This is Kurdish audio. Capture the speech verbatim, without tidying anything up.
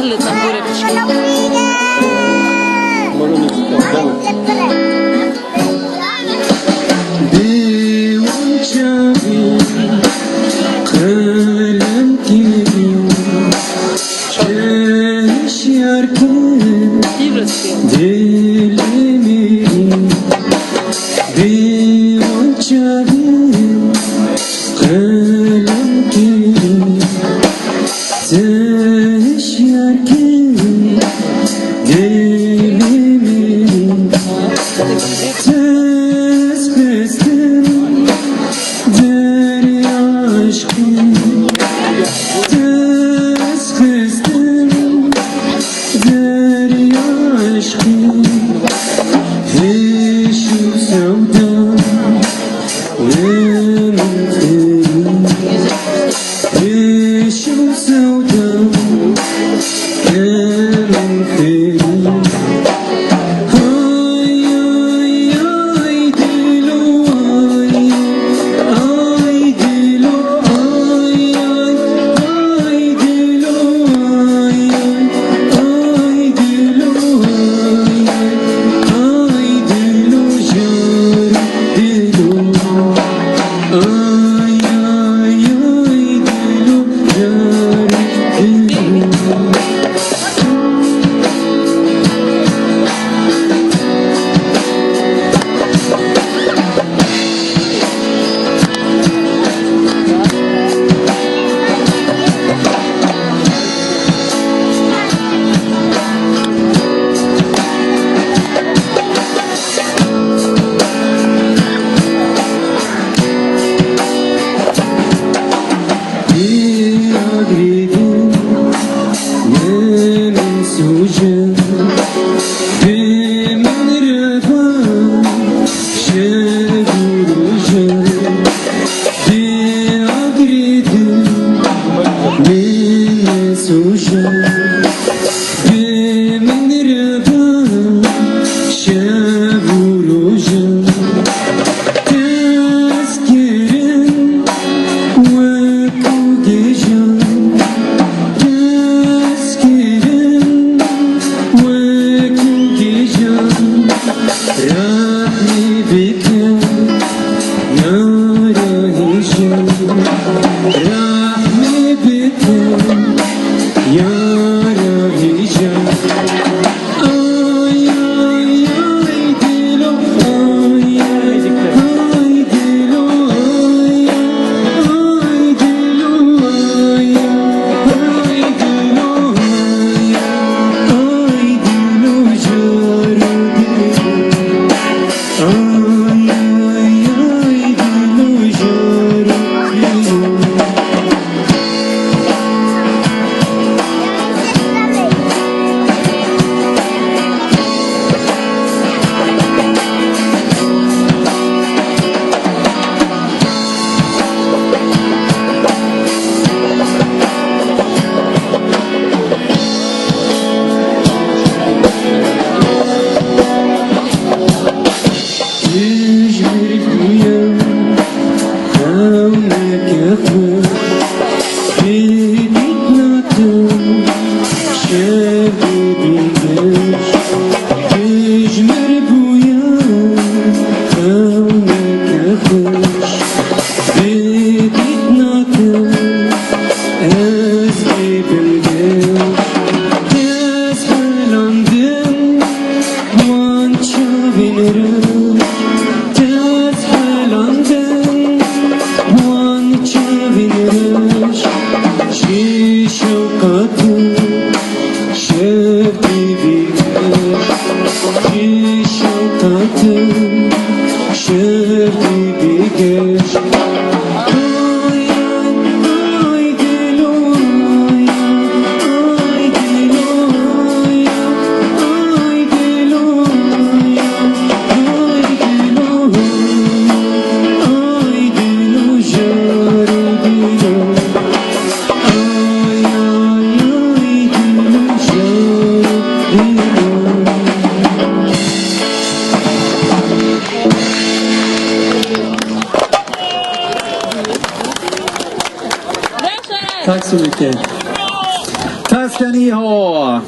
Li tembûrê pişkî. Bê wan çavên qelem kirî, hişyar kir dilê min. Bê wan çavên qelem kirî, te hişyar kir dilê min. Te ez xistim derya eşqê, te ez xistim derya eşqê, hêş û sewda. Hêş û sewda, em xêr. Ay, ay, ay, dilo, ay, ay, dilo, ay, ay, ay, dilo, ay, ay, ay, dilo, ay, ay, ay, dilo, jar, dilo. Ay, ay, ay, dilo, jar, dilo. Bi min re ba şev û rojan, tezkirin wekû gêjan, tezkirin wekû gêjan, rehmî bike. Yara hêja, rehmê bike, yara hêja. Ay, ay, ay, dilo, ay, ay, ay, dilo, ay, ay, ay, dilo, ay, ay, ay, dilo, ay, ay, ay, dilo, jaro dilo. Ay, ay, ay, dilo, jaro, dilo. Dijbir bûye hewneke xwe, bêdît nakim şevê bêgeş. Dijbir bûye hewneke xwe, bêdît nakim. Ez bêbim gel, dest helandim, wan çavên reş, dest helandim, wan çavên reş, ji şewqatin şev dî bî geş, ji şewqatin şev dî bî geş. Taksimê ke. Tas Kenîho.